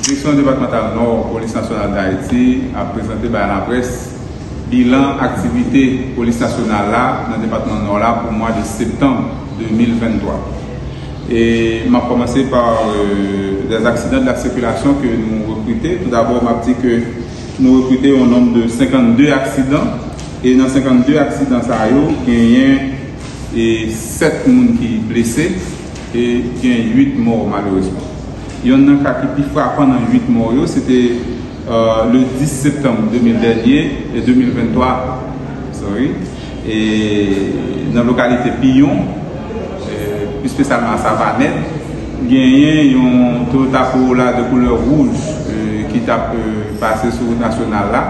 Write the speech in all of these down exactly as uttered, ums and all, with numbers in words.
Direksyon Depatmantal Nò Polis Nasyonal d Ayiti ap prezante bay laprès bilan aktivite Polis Nasyonal la nan Depatman Nò la pou mwa de septanm de mil venntwa. E m ap kòmanse pa, euh, des accidents de la circulation ke nou rekrite. Toudabò, m ap di ke nou rekrite yon nonb de senkannde aksidan. E nan senkannde aksidan sa yo, genyen e sèt moun ki blese e gen uit mò, malerezman. Yonn nan ka ki pi frapan nan uit mò yo, se te, euh, le dis septanm de mil dènye, e de mil venntwa, sorry, e nan lokalite Piyon, e pi espesyalman a Savanèt, genyen yon Toyota Corolla de koulè wouj, e ki t ap, e, pase sou wout nasyonal la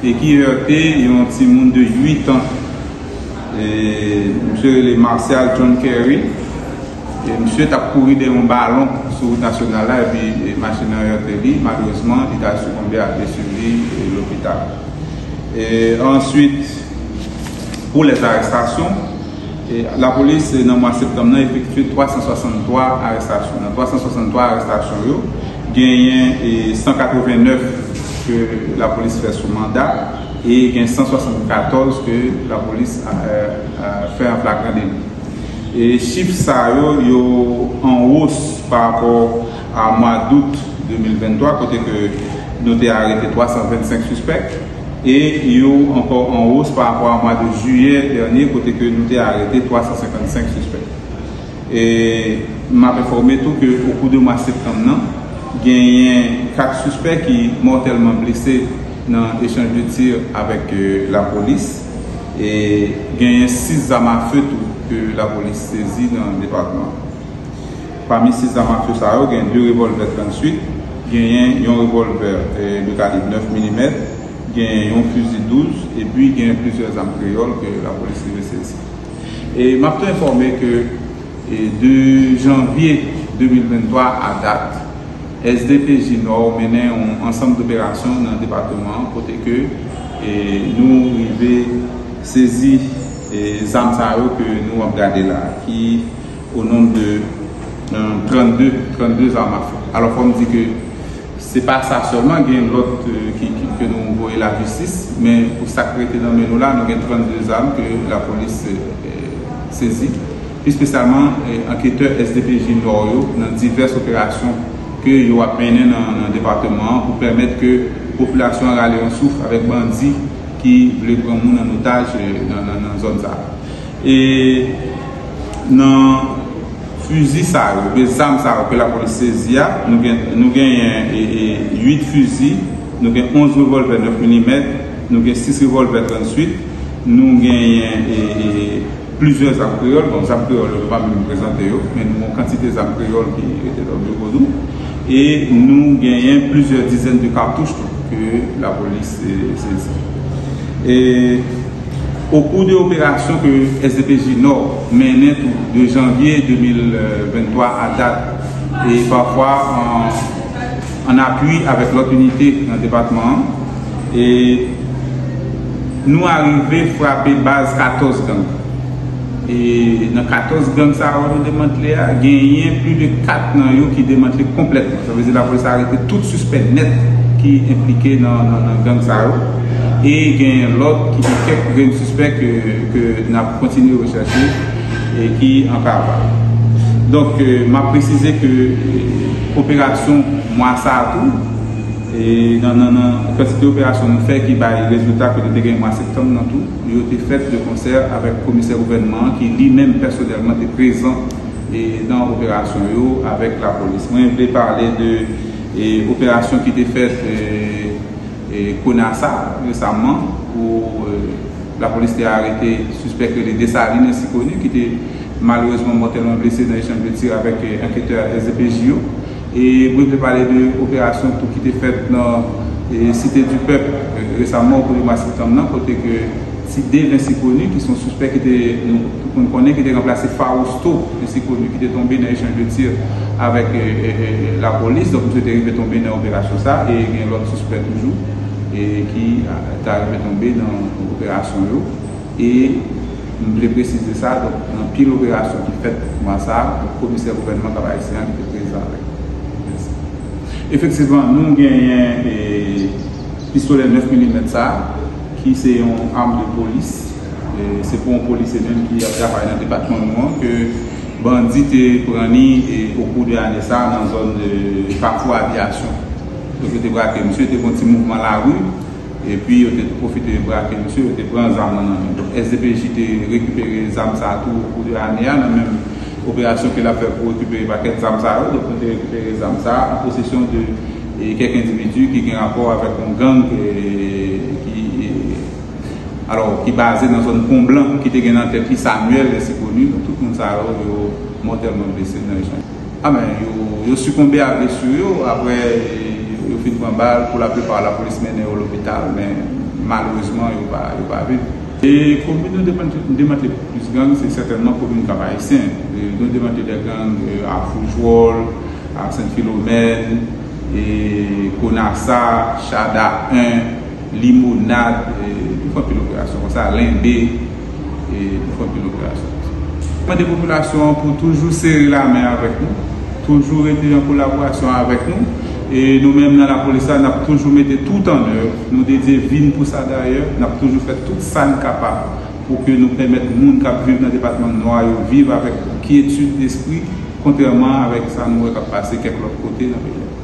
e ki hète yon timoun de uit an. E, misye rele Martial John Kerry. E misye t ap kouri dèyè yon balon sou wout nasyonal la, epi, e, machin nan hète li. Malerezman, li ta sikonbe a blesi li, e, lopital. E answit, pou lèzarestasyon, e, lapolis, e, nan mwa septanm nan, efektye twa san swasanntwa arestasyon. Nan twa san swasanntwa arestasyon yo, genyen, e, san katrevennnèf ke lapolis fè sou manda, e gen san swasannkatòz ke lapolis, e, e, fè an flagran deli. E chif sa yo, yo an wos pa rapò a mwa dout de mil venntwa, kote ke nou te arete twa san vennsenk sispèk, e yo ankò an wos pa rapò a mwa de jiyè dènye, kote ke nou te arete twa san senkannsenk sispèk. E m ap enfòme tou ke okou de mwa septanm nan, genyen kat sispèk ki mòtèlman blese nan echanj de tir avèk, e, lapolis. E genyen sis zam afe tou ke lapolis sezi nan depatman an. Pami sis zam afe sa yo, gen de revòlvè tranntuit, genyen yon revòlvè, e, de kalib nèf milimèt, genyen yon fizi douz, epi genyen plizyè zam kreyòl ke lapolis rive sezi. E m ap tou enfòme ke, e, de janvye de mil venntwa a dat, S D P J Nò mennen yon ansanm doperasyon nan depatman an, kote ke, e, nou rive sezi, e, zam sa yo ke nou ap gade la, ki o nonb de, e, trannde, trannde zam afe. Alò, fò m di ke se pa sa sèlman, gen lòt, e, ki, ki, ke nou voye lajistis, men pou sa k rete nan men nou la, nou gen trannde zam ke lapolis, e, sezi. Pi espesyalman, e, anketè S D P J Nò yo nan divès operasyon ke yo ap mennen nan, nan depatman an pou pèmèt ke popilasyon an rale yon souf avèk bandi ki vle pran moun an otaj, e, nan, nan, nan zòn sa a. E nan fizi sa yo, oubyen zam sa yo ke lapolis sezi a, nou gen, nou genyen, e, e, uit fizi, nou gen onz revòlvè nèf milimèt, nou gen sis revòlvè tranntuit, nou genyen, e, e, plizyè zam kreyòl. Bon, zam kreyòl yo, nou pa menm prezante yo, men nou gen yon kantite zam kreyòl ki rete nan biwo nou. E nou genyen plizyè dizèn de katouch tou ke lapolis, e, sezi. E okou de operasyon ke S D P J Nò mennen tou de janvye de mil venntwa a dat, e pafwa an, an apui avèk lòt inite nan depatman an, e nou arive frape baz katòz gang. E nan katòz gang sa yo nou demantle a, genyen plis de kat nan yo ki demantle konplètman. Sa vle di lapolis arete tout sispèk nèt ki enplike nan, nan, nan gang sa yo. E genyen lòt ki gen kèk grenn sispèk ke, ke n ap kontinye rechèche e ki an kava. Donk, e, m ap presize ke, e, operasyon mwa sa a tou, e nan, nan, nan kantite operasyon nou fè ki bay rezilta ke nou te gen mwa septanm nan tou, yo te fèt de konsè avèk komisè gouvènman an ki li menm pèsonèlman te prezan, e, nan operasyon yo avèk lapolis. Mwen vle pale de, e, operasyon ki te fèt, e, e, Konasa resaman, pou, e, lapolis te arete sispèk rele Desalin Ensikoni, ki te malerezman mòtèlman blese nan echanj de tir avèk, e, anketè S D P J yo. E mwen vle pale de operasyon tou ki te fèt nan, e, Site di Pèp, e, resaman, okou de mwa septanm nan, kote ke Sideve Ensikoni, ki se yon sispèk ki te, nou, nou konnen, ki te ranplase Fausto Ensikoni, ki te tonbe nan echanj de tir avèk, e, e, e, lapolis. Donk, misye te rive tonbe nan operasyon sa, e gen lòt sispèk toujou, e ki, a, ta rive tonbe nan operasyon yo. E m vle presize sa, donk, gen anpil operasyon ki fèt mwa sa a, donk, komisè gouvènman Kap Ayisyen an ki te prezan avèk nou. Mèsi. Efektivman, nou genyen e, pistolè nèf milimèt sa a, ki se yon arm de police. E, se pou yon polisye menm ki ap travay nan depatman nou an, ke bandi te pran li e, au cours de ane sa a, nan zòn de Kafou Avyasyon. Donk, yo te brake misye, te gon ti mouvman lari, epi yo te pwofite brake misye, yo te pran zam nan nan men. Donk, S D P J te rekipere zam sa a tou au cours de ane a, nan menm operasyon ke l ap fè pou rekipere pakèt zam sa yo. Donk, nou te rekipere zam sa a an posesyon de e, kèk endividi ki gen rapò avèk yon gang e, ki e, alò, ki baze nan zòn Pon Blan, ki te gen nan tèt li Samuel, ensi koni. Donk, tout moun sa yo, yo mòtèlman blese nan echanj. Amen. Yo, yo sikonbe a blesi yo, apre yo, yo fin pran bal, pou laplipa lapolis mennen yo lopital, men malerezman, yo pa, yo pa viv. E komin nou demantle, demantle plis gang, se sètènman komin Kap Ayisyen. E nou demantle de gang e, a Foujwòl, a Sent Filomèn, e Konasa, Chada en, Limonad, e nou fè anpil operasyon konsa, Lenbe, e nou fè anpil operasyon konsa. Mande popilasyon an pou toujou sere lamen avèk nou, toujou rete an kolaborasyon avèk nou. E nou menm nan lapolis la, n ap toujou mete tout an èv. Nou dedye vi n pou sa dayè. N ap toujou fè tout sa n kapab pou ke nou pèmèt moun k ap viv nan depatman Nò a yo viv avèk kyetid despri, kontrèman avèk sa nou wè k ap pase kèk lòt kote nan peyi a.